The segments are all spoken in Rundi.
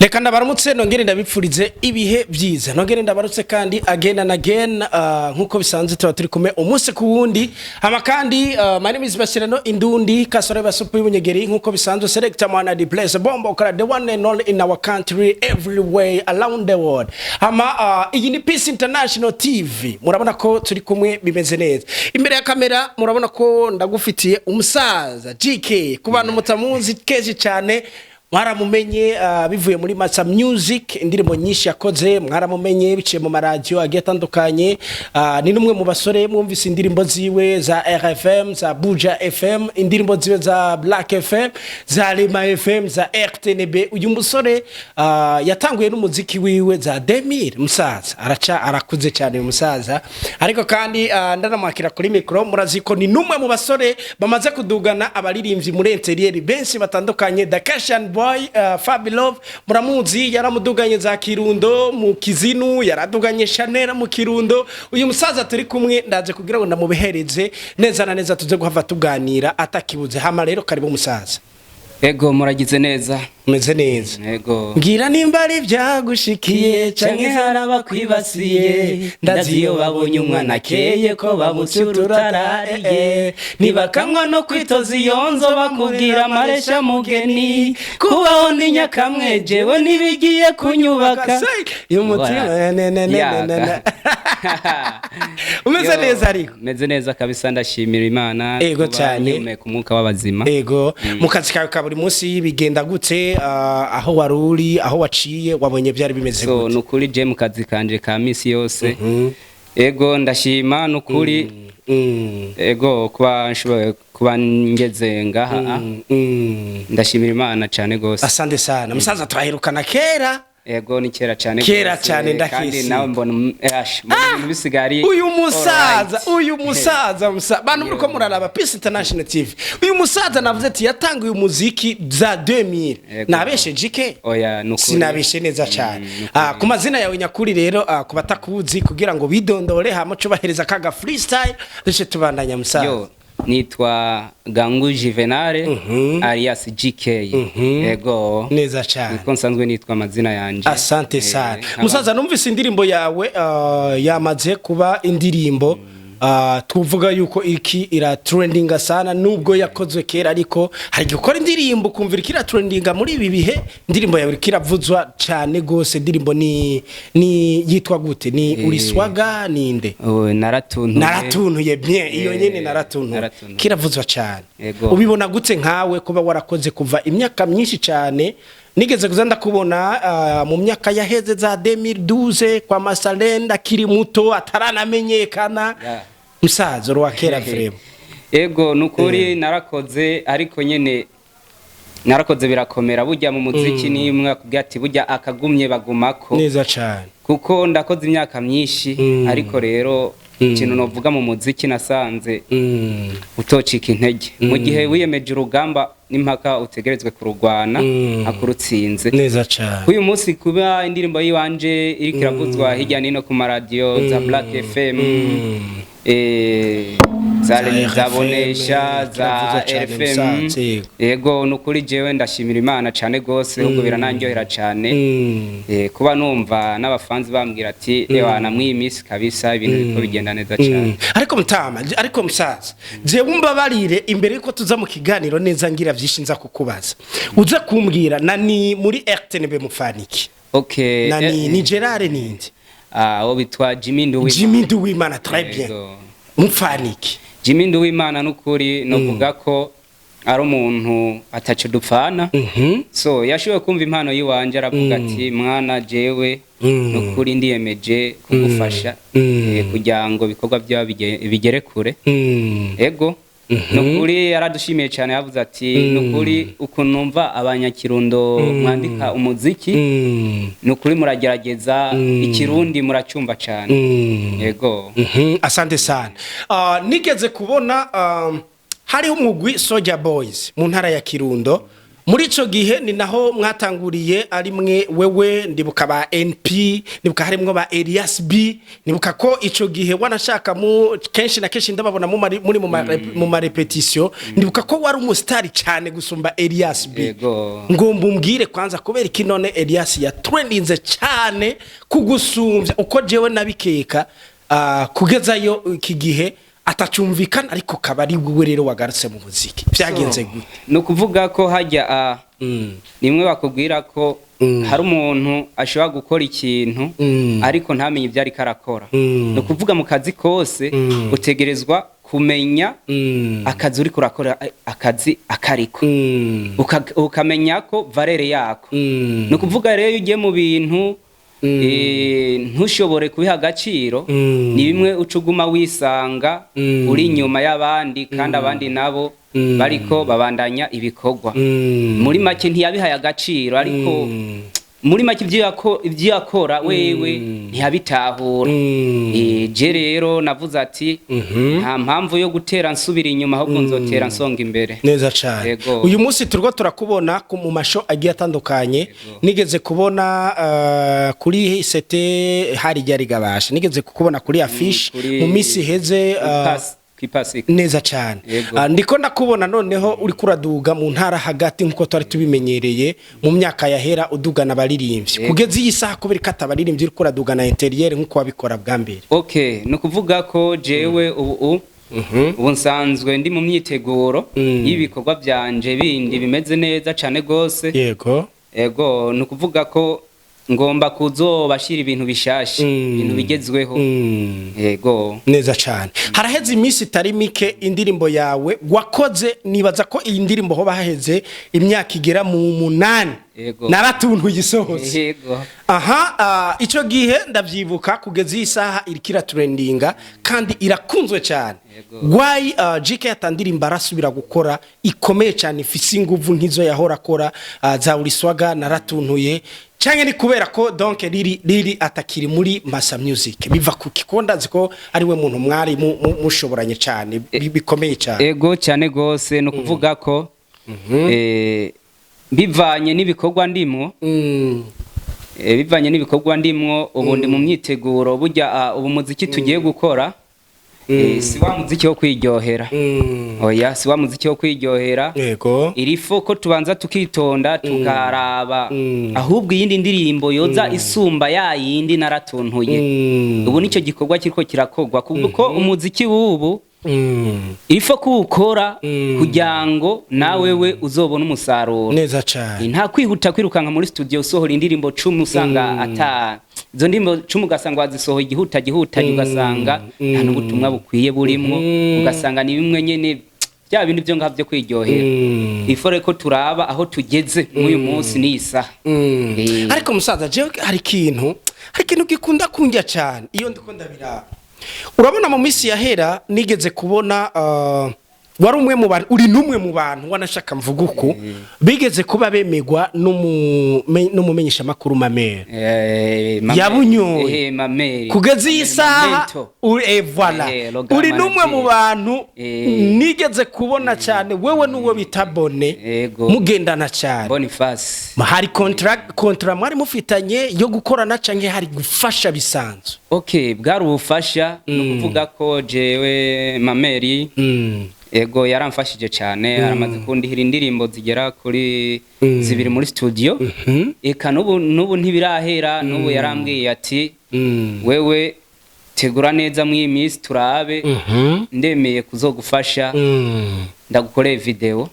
Reka ndabaramutse, nongere ndabipfurize ibihe byiza, nongere ndabarutse kandi again and again. Nkuko bisanzwe tuba turi kumwe umunsi ku wundi. Hama kandi my name is Basirano Indundi Kasore Basupu y'Ubunyegeri, nkuko bisanzwe selector mwana the place bombo kara, the one and only in our country, everywhere around the world. Hama iyi ni Peace International TV. Murabona ko turi kumwe, bimeze neza. Imbere ya kamera murabona ko ndagufitiye umusaza GK. Ku bantu mutamuzi kenshi cyane, mwaramumenye bivuye muri Masa Music, indirimbo nyinshi yakoze. Mwaramumenye biciye mu maradiyo agiye atandukanye. Ni n'umwe mu basore mwumvise indirimbo ziwe za RFM, za Buja FM, indirimbo ziwe za Black FM, za Lema FM, za RTNB. Uyu musore yatanguye n'umuziki wiwe za Demir. Musaza araca arakuze cyane uyu musaza, ariko kandi ndanamwakira kuri mikro. Murazi ko ni n'umwe mu basore bamaze kudugana abaririmbyi muri intérieur benshi batandukanye. The Christian Boy, Fabi Love, muramuzi, yaramuduganye za Kirundo mu Kizinu, yaraduganye Chanel mu Kirundo. Uyu musaza turi kumwe, ndaje kugira ngo ndamubehereze neza na neza, tuze guhava tuganira atakibuze. Hama rero karibu musaza. Ego, muragize neza. Umeze neza? Ego. Mbwira nimba ari byagushikiye canke hari abakwibasiye. Ndazi iyo babonye umwana akeye ko babutse urutarariye, ntibakanywa no kwitoza iyo nzo bakubwira amaresha mugeni. Kubaho ndi nyakamwe jewe ntibigiye kunyubaka. Umutima ne ne ne ne ne. Umeze Yo, neza ariko? Meze neza kabisa, ndashimira Imana Ego kuba cane. ngihumeka umwuka w'abazima. Ego, mu kazi kawe ka buri munsi bigenda gute? Aho wari uri, aho waciye, wabonye byari bimeze So gute? Nukuri je mu kazi kanje ka misi yose, ego, ndashima nukuri. Ego, kuba nshoboye kuba ngeze ngaha, ndashimira Imana cyane gose. Asante sana musaza, twaherukana kera. Ego, ni kera cyane Kera gose, cane, kandi ndakisi. nawe mbona mbona ibintu bisigaye ari Uyu musaza, alright. uyu musaza bantu muriko muraraba Peace International TV, uyu musaza navuze ati yatanguye umuziki za 2000. Ego. Nabeshe jike? Oya, nukuri. Sinabeshe neza cyane. Nukuri. Ku mazina yawe nyakuri rero, ku batakuzi, kugira ngo bidondore, hama cubaheriza kaga freestyle, duce tubandanya musaza. Yo, nitwa Gangu Juvenal alias GK. Ego. Neza cyane. Niko nsanzwe nitwa, amazina yanje. Asante sana. Musaza, numvise indirimbo yawe yamaze kuba indirimbo tuvuga yuko iki ira trendinga sana, nubwo yakozwe kera, ariko hari igihe ukora indirimbo ukumva iriko ira trendinga. Muri ibi bihe indirimbo yawe iriko iravuzwa cyane gose. Indirimbo ni yitwa gute? Ni Uriswaga ninde? Oh, Naratuntuye. Naratuntuye, bien, iyo nyene, Naratuntuye. Naratuntuye. Kiravuzwa cyane. Ego. Ubibona gute nkawe kuba warakoze kuva imyaka myinshi cyane? Nigeze kuza ndakubona mu myaka yaheze za 2012 kwa Masalenda, akiri muto, ataranamenyekana. Musaza, uri wa kera vraiment. Ego, nukuri narakoze, ariko nyene narakoze birakomera. Burya mu muziki ni imwe akubwira ati burya akagumye bagumako. Neza cyane. Kuko ndakoze imyaka myinshi, ariko rero ikintu novuga mu muziki nasanze utocika intege mu gihe wiyemeje urugamba n'impaka utegerezwe kurugwana akurutsinze. Neza cyane. Uyu munsi kuba indirimbo yiwanje iriko iravuzwa hirya nino ku maradiyo za Black FM, za Za za RFM, Bonesha, za kiravuzwa cane. RFM. Musanze, yego. Yego, nukuri jewe ndashimira Imana cane gose, ahubwo birananryohera cane kuba numva n'abafanzi bambwira ati: "Ewana, mw'iyi minsi kabisa ibintu biriko bigenda neza cane." Ariko mutama, ariko musaza, jewe umbabarire, imbere yuko tuza mu kiganiro neza ngira vyinshi nza kukubaza, uza kumbwira na ni muri RTNB mufaniki? Okay. Na ni Gerard ninde? Ah, uwo bitwa Jimmy Nduwimana. Jimmy Nduwimana, très bien. Yego. Mufaniki? Jimmy Nduwimana nukuri novuga ko ari umuntu ataco dupfana. So yashoboye kumva impano yiwanje, aravuga ati: "Mwana, jewe nukuri ndiyemeje kugufasha kugira ngo ibikorwa byawe bigere kure." Ego, nukuri yaradushimiye cyane. Yavuze ati: "Nukuri ukuntu numva abanyakirundo mwandika umuziki, nukuri muragerageza, ikirundi muracyumva cyane." Yego. Asante sana. Nigeze kubona hariho umugwi Soja Boys mu ntara ya Kirundo. Muri ico gihe ni naho mwatanguriye ari mwe, wewe, ndibuka ba NP, ndibuka harimwo ba Elias B. Ndibuka ko ico gihe wanashaka mu kenshi na kenshi ndababona muri mu ma répétition. Ndibuka ko wari umusitari cyane gusumba Elias B. Yego. Ngomba umbwire kwanza kubera iki none Elias yatrendinze cyane kugusumbya uko jewe nabikeka, kugezayo iki gihe atacumvikana, ariko kaba ari wewe rero wagarutse mu muziki. Byagenze gute? Ni ukuvuga ko hajya nimwe bakubwira ko hari umuntu ashobora gukora ikintu ariko ntamenye ibyo ariko arakora. Ni ukuvuga mu kazi kose utegerezwa kumenya akazi uriko urakora, akazi akariko, ukamenya ko valeur yako. Ni ukuvuga rero iyo ugiye mu bintu ntushobore kubiha agaciro, ni bimwe uca uguma wisanga uri inyuma y'abandi, kandi abandi nabo bariko babandanya ibikorwa. Muri make ntiyabihaye agaciro, ariko muri make ibyo yakora wewe ntiyabitahura. Je rero navuze ati nta mpamvu yo gutera nsubira inyuma, ahubwo nzotera nsonga imbere. Neza cyane. Yego. Uyu munsi turiko turakubona mu masho agiye atandukanye. Nigeze kubona kuri sete hari ryari gabasha, nigeze kukubona kuri affiche mu minsi iheze. Kwipasika. Neza cyane. Yego. Ndiko ndakubona noneho uri kuraduga mu ntara hagati nkuko twari tubimenyereye mu myaka yahera, udugana abaririmbyi. Kugeza iyi saha, kubera ko atabaririmbyi uri kuradugana intérieur nkuko wabikora bwa mbere? Okay, ni ukuvuga ko jewe ubu nsanzwe ndi mu myiteguro y'ibikorwa byanje bindi bimeze neza cane gose. Ego, ni ukuvuga ko ngomba kuzobashira ibintu bishasha, ibintu bigezweho. Ego. Neza cyane. Haraheze iminsi itari mike indirimbo yawe wakoze, nibaza ko iyi ndirimbo hoba haheze imyaka igera mu 8, "Naratuntuye", isohotse. Aha, ico gihe ndavyibuka. Kugeza iyi saha iriko iratrendinga kandi irakunzwe cyane. Why GK atandirimba arasubira gukora ikomeye cyane, ifise inguvu nk'izo yahora akora, za Uriswaga, "Naratuntuye"? Canke ni kubera ko donc riri atakiri muri Masa Music? Biva ku kikonda nzi ko ari we muntu mwari mushoboranye cyane bikomeye cyane. Ego, cyane gose. Ni ukuvuga ko bivanye n'ibikorwa ndimwo, bivanye n'ibikorwa ndimwo ubu ndi mu myiteguro. Burya ubu muziki tugiye gukora, si wa muziki wo kwiryohera. Oya, si wa muziki wo kwiryohera. Irifo ko tubanza tukitonda, tukaraba ahubwo iyindi ndirimbo yoza isumba ya yindi "Naratuntuye". Ubu nicyo gikorwa kiriko kirakorwa, kuko umuziki w'ubu ifo kuwukora kugira ngo nawe we uzobone umusaruro. Neza cyane. Nta kwihuta kwirukanka muri studio usohora indirimbo 10, usanga ata izo ndirimbo 10, ugasanga wazisohoye igihuta gihuta, ugasanga nta n'ubutumwa bukwiye burimwo, ugasanga ni bimwe nyene bya bindi byo ngaho byo kwiryohera. Ifore ko turaba aho tugeze mw'uyu munsi n'iyi saha. Ariko musaza, jewe hari ikintu gikunda kunjya cyane iyo ndiko ndabiraba. Urabona mu minsi yahera nigeze kubona wari umwe mu bantu, uri n'umwe mu bantu wanashaka mvuga uko bigeze kuba bemegwa n'umumenyeshamakuru Mamere. Yabunyoye. Mamere. Kugeza iyi Mamere saha Mamento. Voilà. Loga Uri n'umwe mu manager. bantu nigeze kubona cyane, wewe n'uwo bita Bone, mugendana cyane. Boniface. Hari contrat mwari mufitanye yo gukorana canke hari gufasha bisanzwe? Okay, bwari ubufasha. Ni ukuvuga ko jewe Mameri, ego, yaramfashije cyane. Aramaze kundihira indirimbo zigera kuri zibiri muri studio. Eka n'ubu ntibirahera, n'ubu yarambwiye ati wewe tegura neza mw'iyi minsi turabe, ndemeye kuzogufasha, ndagukoreye video.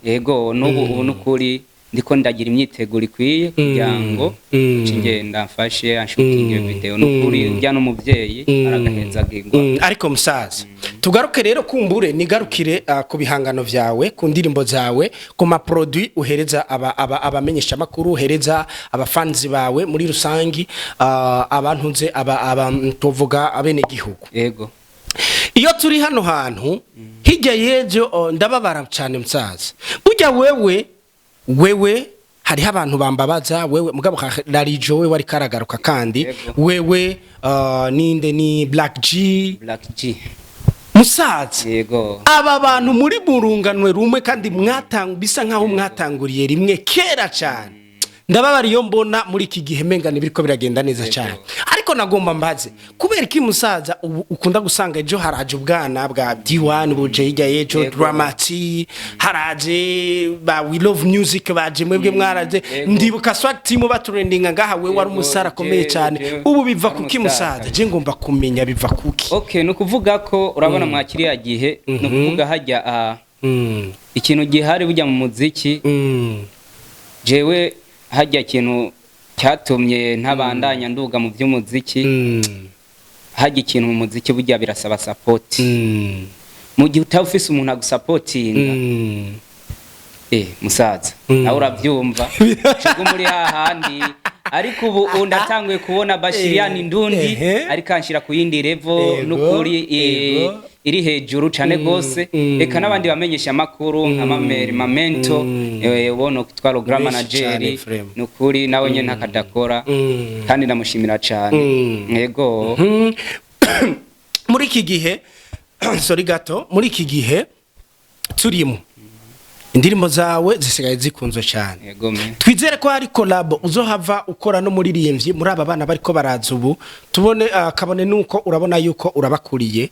Ego, n'ubu ubu n'ukuri ndiko ndagira imyiteguro ikwiye kugira ngo nce ngenda mfashe anshutinge video. N'ukuri urya n'umuvyeyi aragahezagirwa. Ariko musaza, tugaruke rero, kumbure nigarukire ku bihangano vyawe, ku ndirimbo zawe, ku ma produit uhereza aba abamenyesha makuru, uhereza abafanzi bawe muri rusangi, abantu nze aba tuvuga abene gihugu. Iyo turi hano hantu hirya y'ejo, ndababara cyane musaza. Burya wewe hariho abantu bambabaza wewe, mugabo Rarijo we wari karagaruka kandi. Wewe, ninde, ni Black G? Black G. Musaza, Yego. aba bantu muri murunganwe rumwe kandi mwatang bisa nkaho mwatanguriye rimwe kera cyane. Ndababara iyo mbona muri iki gihe menga biriko biragenda neza cyane, ariko nagomba mbaze kubera iki, musaza, ubu ukunda gusanga ejo haraje ubwana bwa D1 buje, hirya y'ejo Dramati haraje, ba We Love Music baje, mwebwe mwaraje. Ndibuka Swag Team batrendinga ngaha, we wari umusara akomeye cyane. Ubu biva wari kuki, umustar. musaza? Je ngomba kumenya biva kuki. Okay, ni ukuvuga ko urabona mwa kiriya gihe, ni ukuvuga hajya ikintu gihari bujya mu muziki. Jewe hajya ikintu cyatumye ntabandanya nduga mu by'umuziki, hajya ikintu mu muziki bujya birasaba support. Mu gihe utaba ufise umuntu agusapotinga, musaza, nawe urabyumva, cuga muri hahandi. Ariko ubu ndatanguye kubona Bashiriyani Ndundi ariko anshira ku yindi level, n'ukuri iri hejuru cane gose. Eka n'abandi bamenyesha amakuru nka Mameri Mamento, ubona kwitwa Rogra Benshi manager, cane, Frem. n'ukuri nawe nyene ntakadakora, kandi ndamushimira cane. Yego. Muri iki gihe, sorry gato, muri iki gihe turimo, indirimbo zawe zisigaye zikunzwe cyane. Yego me. Twizere ko hari collab uzohava ukora no muririmbyi muri aba bana bariko baraza ubu, tubone kabone nuko urabona yuko urabakuriye.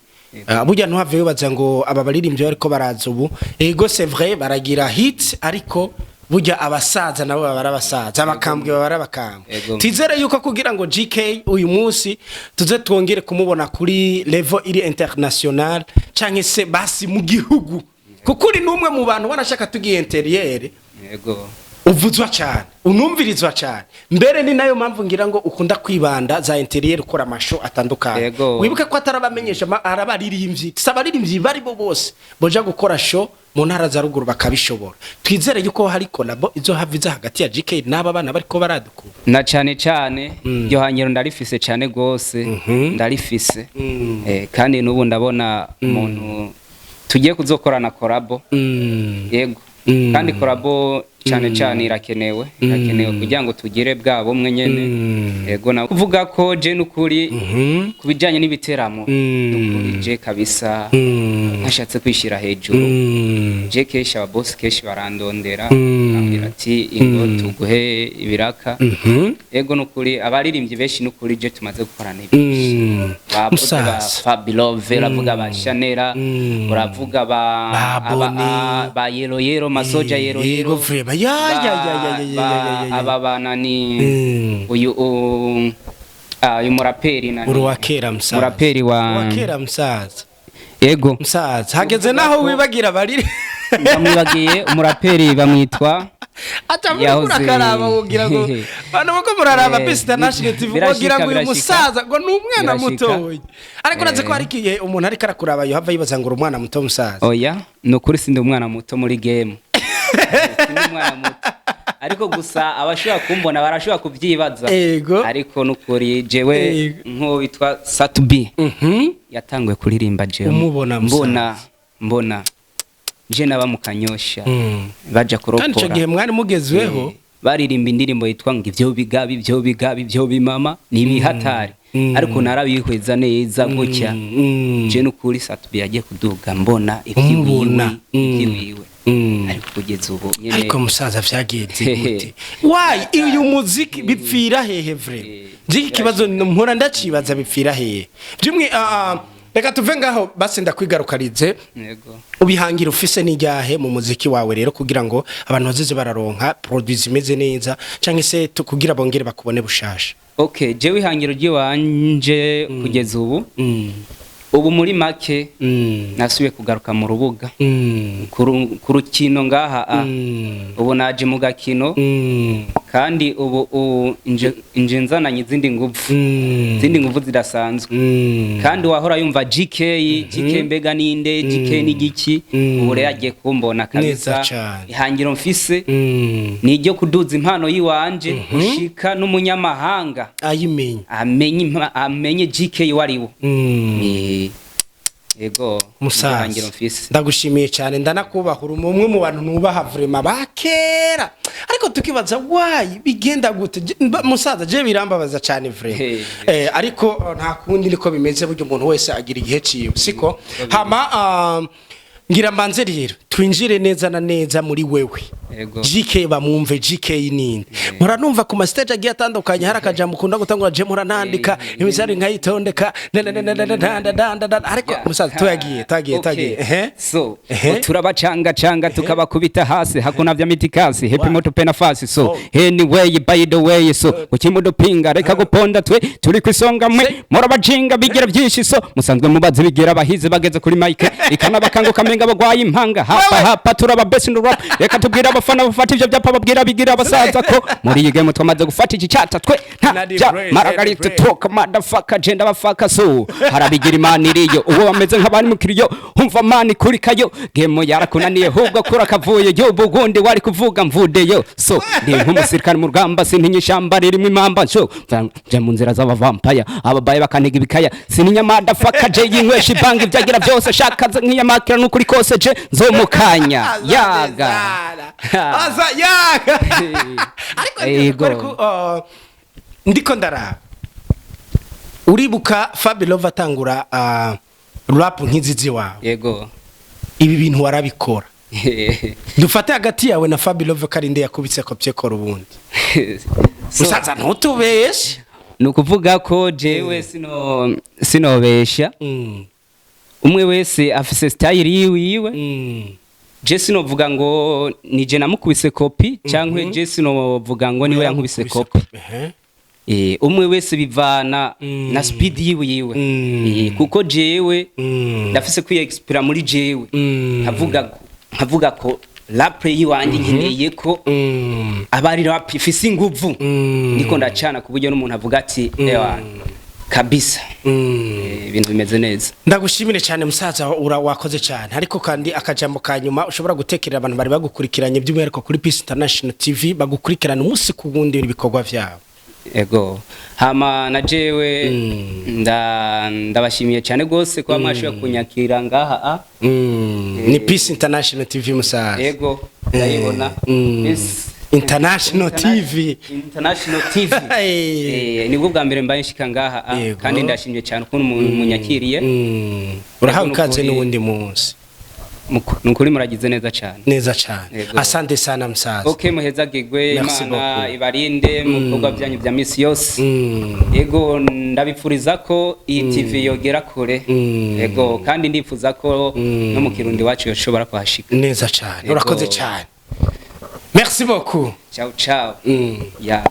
Burya ntuhave wibaza ngo aba baririmbyi bariko baraza ubu, ego, c'est vrai, baragira hit, ariko burya abasaza nabo baba ari abasaza, abakambwe baba ari abakambwe. Twizere yuko kugira ngo GK uyu munsi tuze twongere kumubona kuri level iri international canke se basi mu gihugu, kuko uri n'umwe mu bantu wanashaka tugiye intérieur uvuzwa cyane, unumvirizwa cyane mbere. Ni nayo mpamvu ngira ngo ukunda kwibanda za intérieur, ukora amashow atandukanye. Wibuke ko atarabamenyesha arabaririmbyi, si abaririmbyi bari bo bose boja gukora show mu ntara za ruguru bakabishobora. Twizere yuko hari collabo izohava iza hagati ya GK n'aba bana bariko baradukura. Na cane cane iryo hangiro ndarifise cane gose, ndarifise. Kandi n'ubu ndabona umuntu tugiye kuzokorana collabo. Yego. Kandi collabo cane cane irakenewe, irakenewe kugira ngo tugire bwa bumwe nyene. Yego, na kuvuga ko je n'ukuri ku bijanye n'ibiteramo, n'ukuri je kabisa ntashatse kwishira hejuru, je kenshi ababosi kenshi barandondera, bambwira ati: "Ingo tuguhe ibiraka." Yego, n'ukuri abaririmbyi benshi n'ukuri je tumaze gukorana ibinshi, ba Musaza. Fabilove, uravuga ba Chanela, uravuga ba Ba Boni. ba Yero Yero Masoja, Yero Yego Yero, vraiment, ya ya ya ya ya ya ya ya. Aba bana ni uyu uyu muraperi nani? Uri wa kera, musaza. Muraperi wa Wa kera, musaza. Yego. Musaza, hageze naho wibagira barire. Ndamwibagiye umuraperi bamwitwa Aca muri Yahoze- murakaraba wogira ngo bantu bako muraraba Peace International TV birashika, wogira ngo uyu birashika. musaza ngo ni umwana Birashika. mutoya, ariko urazi ko hari igihe umuntu ariko arakuraba yohava yibaza ngo uri umwana muto, musaza. Oya, ni ukuri sindi umwana muto muri game, sindi umwana muto, ariko gusa abashobora kumbona barashobora kubyibaza. Ariko nukuri jewe nk'uwo witwa Satubi yatanguye kuririmba jewe Umubona, musaza. Mbona je naba mu Kanyosha, baja Kandi icyo kuropora. gihe mwari mugezweho. Baririmba indirimbo yitwa ngo ivyo bigabi, ivyo bigabi, ivyo bimama ni ibihatari, ariko narabihweza neza gutya. Je nukuri Satubi yagiye kuduga mbona ivy'iwiwe, Umubona. Ivy'iwiwe, ariko kugeza ubu nyene. Ariko musaza, vyagenze gute? Why uyu muziki bipfira hehe vrai? Njye iki kibazo mpora ndacibaza, bipfira hehe byumwe? Reka tuve ngaho basi, ndakwigarukarize. Yego. Ubihangira ufise n'ijyahe mu muziki wawe rero, kugira ngo abantu bazize bararonka produits zimeze neza, cyangwa se kugira bongere bakubone bushasha? Okay, jewe ihangiro ry'iwanje kugeza ubu, ubu muri make nasubiye kugaruka mu rubuga, ku rukino ngaha a. Ubu naje mu gakino, kandi ubu nje nzananye izindi nguvu, izindi nguvu zidasanzwe. Kandi wahora yumva GK, GK mbega ninde? GK ni giki? Ubu rero agiye kumbona kabisa. Neza cane. Ihangiro mfise ni iryo kuduza impano yiwanje gushika n'umunyamahanga Ayimenye. amenye amenye GK wariwo. Yego. Musaza, Ihangiro mfise. ndagushimiye cyane, ndanakubaha. Uri umwe mu bantu nubaha vraiment bakera, ariko tukibaza why bigenda gute. Musaza, je birambabaza cyane vraiment. Hey. Ariko nta kundi, niko bimeze burya, umuntu wese agira igihe ciwe, siko? Hama ngira mbanze rero twinjire neza na neza muri wewe. Yego. GK, bamwumve GK ninde? Mpora numva ku ma stage agiye atandukanye hari akajambo ukunda gutangura, je mpora nandika imisari nkayitondeka na na na na na na na na na na, ariko musaza, tuyagiye tuyagiye tuyagiye, ehe. So Ehe. turabacanga canga, tukabakubita hasi, hakuna vya mitikasi, happy moto pena fasi. So Oh. anyway, by the way, so ukimudupinga reka guponda, twe turi kwisonga, mwe murabajinga bigira byinshi. So musanzwe mubazi bigira abahizi bageze kuri mic ikanabakanguka menga bagwaye impanga. Hapa hapa turaba best in the rap. Reka tubwire abafana bafata ivyo byapa, babwira bigira abasaza ko muri iyi game twamaze gufata iki cyata twe nta Nadi bya Brain, maragarita Nadi Brain. toka motherfucker, jenda bafaka. So harabigira imana iriyo, uwo bameze nk'abari mu kiriyo, umva mani kuri kayo game yarakunaniye, hubwo kura kavuye yo bugundi wari kuvuga mvudeyo. So ndi nk'umusirikare mu rugamba, sintinya ishamba ririmo impamba. So nja mu nzira z'abavampaya, ababaye bakaniga ibikaya, sintinya motherfucker, je yinywesha ibanga ibyagira byose shaka nkiyamakira n'ukuri kose je nzomukanya yaga. Aza yaga, ariko Yego. ariko ndiko ndaraba, uribuka Fabilove atangura rap nk'izizi wawe? Yego. Ibi bintu warabikora. Dufate hagati yawe na Fabilove ko ari nde yakubitse copier-coller ubundi? So, musaza, ntutubeshe. Ni ukuvuga ko jewe sinobesha. Umwe wese afise style yiwiwe. Je sinovuga ngo ni je namukubise copie, cyangwa je sinovuga ngo niwe yankubise copie. Umwe wese bivana na speed yiwe yiwe. Kuko jewe ndafise kwiyexpira muri jewe, nkavuga ko rap yiwanje nkeneye ko aba ari rap ifise inguvu, niko ndacana ku buryo n'umuntu avuga ati: "Ewa kabisa." Ibintu bimeze neza. Ndagushimire cyane musaza, ura wakoze cyane. Ariko kandi akajambo ka nyuma ushobora gutekerera abantu bari bagukurikiranye, by'umwihariko kuri Peace International TV, bagukurikirana umunsi ku wundi ibikorwa vyabo. Ego, hama na jewe ndabashimiye cyane gose kuba mwashoboye kunyakira ngaha a. Ni Peace International TV, musaza. Ego, ndayibona. Peace International TV. International TV. Hey. Nibwo bwa mbere mbaye nshika ngaha a, Yego. kandi ndashimye cyane ukuntu munyakiriye. Urahawe ikaze Nukuri- n'uwundi munsi. Nukuri muragize neza cyane. Neza cyane. Yego. Asante sana musaza. Okay, muhezagirwe. Merci Imana beaucoup. ibarinde mu bikorwa byanyu bya misi yose. Yego, ndabipfuriza ko iyi TV yogera kure. Yego, kandi ndifuza ko no mu Kirundi wacu yoshobora kuhashika. Neza cyane. Yego. Urakoze cyane, merci beaucoup. Ciao ciao. Ya.